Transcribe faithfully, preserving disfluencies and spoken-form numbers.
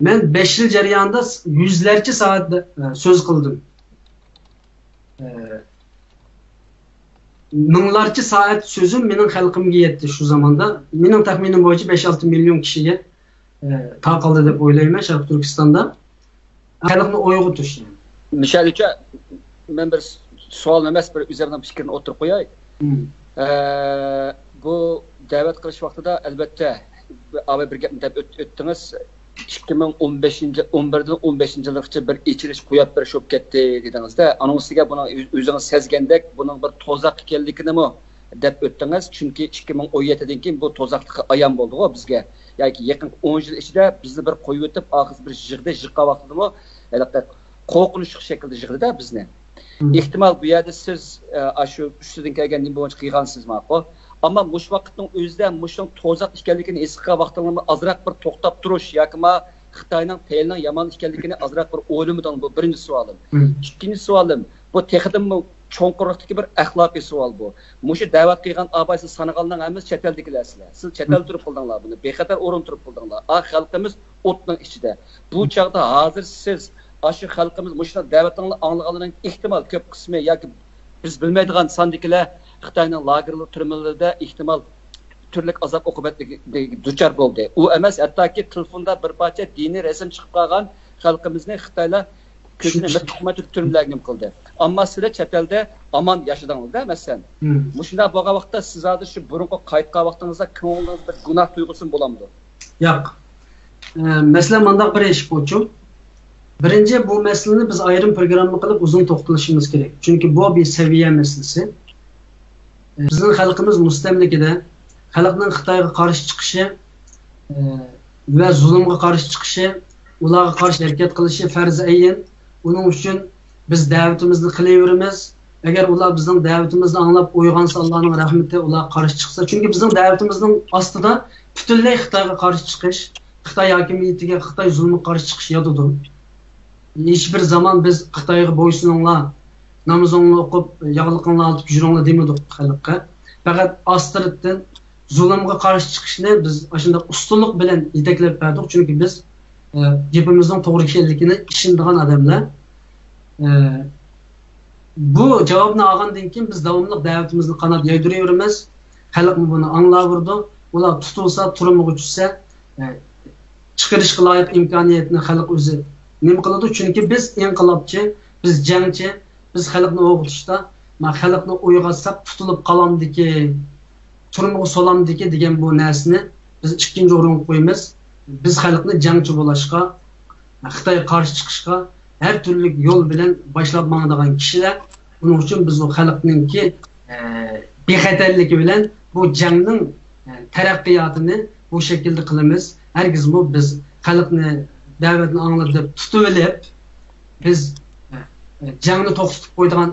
مەن بەش يىل جەريانىدا يۈزلەرچە سائەت، ئە، سۆز قىلدىم. ئە، مىڭلارچە سائەت سۆزۈم مېنىڭ خەلقىمگە يەتتى شۇ زاماندا. مېنىڭ تەخمىنىم بويىچە بەش-ئالتە مىليون كىشىگە، ئە، تارقالدى دەپ ئويلايمەن شەرقىي تۈركىستاندا. خەلقنى ئويغىتىش، يەنى. مىشەل ئاچا، مەن بىر سوئال ئەمەس، بىر ئۆزۈمنىڭ پىكرىنى ئوتتۇرىغا قوياي. مم. ئە، بۇ دەۋەت قىلىش ۋاقتىدا، ئەلۋەتتە، ئاۋۋال بىر گەپنى دەپ ئۆت-، ئۆتتىڭىز. ئىككى مىڭ ئون بەشىنچى، ئون بىردىن ئون بەشىنچى يىلغىچە بىر ئېچىلىش قويۇپ بېرىش بولۇپ كەتتى دېدىڭىز-دە. ئانىڭ ئۈستىگە بۇنىڭ ئۆز-، ئۆزىڭىز سەزگەندەك، بۇنىڭ بىر توزاق ئىكەنلىكىنىمۇ دەپ ئۆتتىڭىز. چۈنكى ئىككى مىڭ ئون يەتتىدىن كېيىن بۇ توزاقلىقى ئايان بولدىغۇ بىزگە. ياكى يېقىنقى ئون يىل ئىچىدە بىزنى بىر قويۇۋېتىپ، ئاخىرسى بىر يىغدى، يىغقان ۋاقتىدىمۇ ھېلىقى قورقۇنچلۇق شەكىلدە يىغدى-دە بىزنى. مم. ئېھتىمال، بۇ يەردە سىز، ئە، ئاشۇ ئۈستىدىن كەلگەن نېمە بويىچە قىلغانسىز، ماقۇل. ئەمما مۇشۇ ۋاقىتنىڭ ئۆزىدە مۇشۇنىڭ توزاق ئىكەنلىكىنى ھېس قىلغان ۋاقتىڭلارمۇ ئازراق بىر توختاپ تۇرۇش ياكىما خىتاينىڭ پەيلىنىڭ يامان ئىكەنلىكىنى ئازراق بىر ئويلىمىدىڭ؟ بۇ بىرىنچى سوئالىم. مم. ئىككىنچى سوئالىم، بۇ تېخىدىنمۇ چوڭقۇرلۇقتىكى بىر ئەخلاقىي سوئال بۇ. مۇشۇ دەۋەت قىلغان ئاپاي سىز سانىغانلارنىڭ ھەممىسى چەت ئەلدىكىلەرسىلەر. سىز چەت ئەلدە تۇرۇپ قىلدىڭلار بۇنى. بىخەتەر ئورۇن تۇرۇپ قىلدىڭلار. ئا، خەلقىمىز ئوتنىڭ ئىچىدە. بۇ چاغدا ھازىر سىز ئاشۇ خەلقىمىز مۇشۇنداق دەۋەتىڭلار ئاڭلىغانلىرىنىڭ ئېھتىمال كۆپ قىسمى ياكى بىز بىلمەيدىغان ساندىكىلەر خىتاينىڭ لاگېرلىرى، تۈرمىلىرىدە ئېھتىمال تۈرلۈك ئازاب ئوقۇبەتلىرىگە دۇچار بولدى. ئۇ ئەمەس، ھەتتاكى تېلېفوندا بىر پارچە دىنىي رەسىم چىقىپ قالغان خەلقىمىزنى خىتايلار كۆزىنى مىت قىپماي تۇرۇپ تۈرمىلەرگە نېمە قىلدى. ئەمما سىلەر چەت ئەلدە ئامان ياشىدىڭلار-دە، مەسىلەن. مم. مۇشۇنداق بولغان ۋاقىتتا سىز ھازىر شۇ بۇرۇنقى قايتقان ۋاقتىڭىزدا كۆڭلىڭىز بىر گۇناھ تۇيغۇسىمۇ بولامدۇ؟ ياق. ئە، مەسىلە مۇنداق بىر ئىش بۇچۇ. بىرىنچى، بۇ مەسىلىنى بىز ئايرىم پروگرامما قىلىپ ئۇزۇن توختىلىشىمىز كېرەك. چۈنكى بۇ بىر سەۋىيە مەسىلىسى. بىزنىڭ خەلقىمىز مۇستەملىكىدە، خەلقنىڭ خىتايغا قارشى چىقىشى، ئە، ۋە زۇلۇمغا قارشى چىقىشى، ئۇلارغا قارشى ھەرىكەت قىلىشى پەرزى ئەين. ئۇنىڭ ئۈچۈن بىز دەۋىتىمىزنى قىلىۋېرىمىز. ئەگەر ئۇلار بىزنىڭ دەۋىتىمىزنى ئاڭلاپ ئويغانسا، ئاللانىڭ رەھمىتى ئۇلارغا قارشى چىقسا. چۈنكى بىزنىڭ دەۋىتىمىزنىڭ ئاستىدا پۈتۈنلەي خىتايغا قارشى چىقىش، خىتاي ھاكىمىيىتىگە، خىتاي زۇلمىغا قارشى چىقىش ياتىدۇ. ھېچبىر زامان بىز خىتايغا بويسۇنۇڭلار، نامىزىڭلارنى ئوقۇپ، ياغلىقىڭلارنى ئارتىپ يۈرۈڭلار دېمىدۇق خەلققە. پەقەت ئاستىرتتىن زۇلۇمغا قارشى چىقىشنى بىز ئاشۇنداق ئۇستىلىق بىلەن يېتەكلەپ بەردۇق. چۈنكى بىز، ئە، گېپىمىزنىڭ توغرا ئىكەنلىكىنى ئىشىنىدىغان ئادەملەر. ئە، بۇ جاۋابنى ئالغاندىن كېيىن بىز داۋاملىق دەۋىتىمىزنى قانات يايدۇرۇۋېرىمىز. خەلقمۇ بۇنى ئاڭلاۋېرىدۇ. ئۇلار تۇتۇلسا، تۈرمىگە چۈشسە، ئە، چىقىرىشقا لايىق ئىمكانىيەتنى خەلق ئۆزى نېمە قىلىدۇ؟ چۈنكى بىز ئىنقىلابچى، بىز جەڭچى، بىز خەلقنى ئويغىتىشتا، ما، خەلقنى ئويغاتساق تۇتۇلۇپ قالامدىكى، تۈرمىگە سولامدىكى دېگەن بۇ نەرسىنى بىز ئىككىنچى ئورۇنغا قويىمىز. بىز خەلقنى جەڭچى بولۇشقا، خىتايغا قارشى چىقىشقا ھەر تۈرلۈك يول بىلەن باشلاپ ماڭىدىغان كىشىلەر. ئۇنىڭ ئۈچۈن بىز بۇ خەلقنىڭكى، ئە، بىخەتەرلىكى بىلەن بۇ جەڭنىڭ، ئە، تەرەققىياتىنى بۇ شەكىلدە قىلىمىز. ھەرگىزمۇ بىز خەلقنى دەۋەتنى ئاڭلىدى دەپ تۇتۇۋېلىپ، بىز، ئە، ئە، جەڭنى توختىتىپ قويىدىغان